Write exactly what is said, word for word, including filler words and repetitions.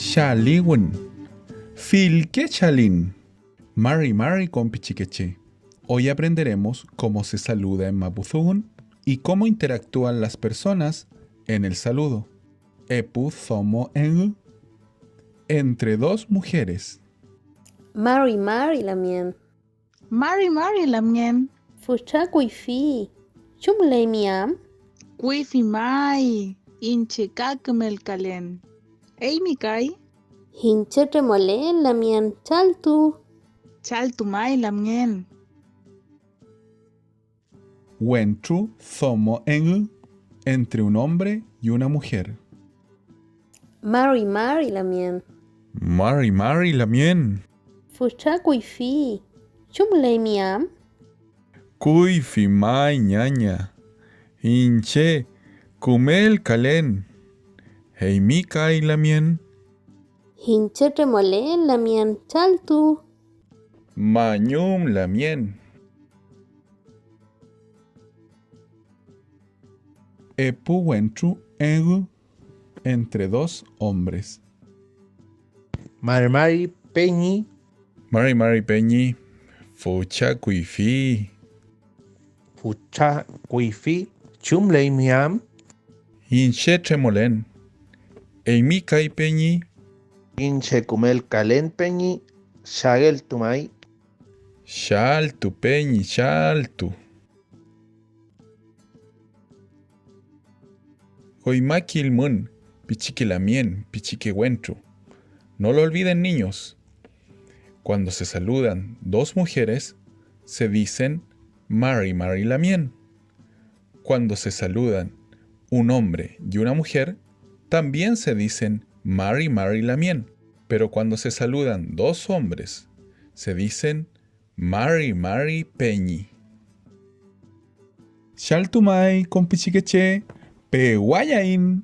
Chaliwün. Fillke chalin. Mari mari kom pichikeche. Hoy aprenderemos cómo se saluda en mapudungun y cómo interactúan las personas en el saludo. Epu domo engü. Entre dos mujeres. Mari mari lamngen. Mari mari lamngen. Fütra kuyfi, ¿chumleymi am? Kuyfi may, iñche ka kümelkalen. ¿Eymi kay? Iñche tremolen lamngen, chaltu. Chaltu may lamngen. Wentru domo engü entre un hombre y una mujer. Mari mari lamngen. Mari mari lamngen. Fütra kuyfi, ¿chumleymi am? Kuyfi may ñaña, iñche kümelkalen. ¿Eymi kay lamngen? Iñche tremolen lamngen, chaltu. Mañum lamngen. Epu wentru engü entre dos hombres. Mari mari peñi. Mari mari peñi, fütra kuyfi. Fütra kuyfi, ¿chumleymi am? Iñche tremolen. ¿Eymi kay peñi? Iñche kümelkalen peñi, chaltu may. Chaltu peñi, chaltu. Koymakilmün pichike lamngen, pichike wentru. No lo olviden, niños. Cuando se saludan dos mujeres, se dicen mari mari lamngen. Cuando se saludan un hombre y una mujer, también se dicen mari mari lamngen. Pero cuando se saludan dos hombres, se dicen mari mari peñi. Chaltu may kom pichikeche, pewayaiñ.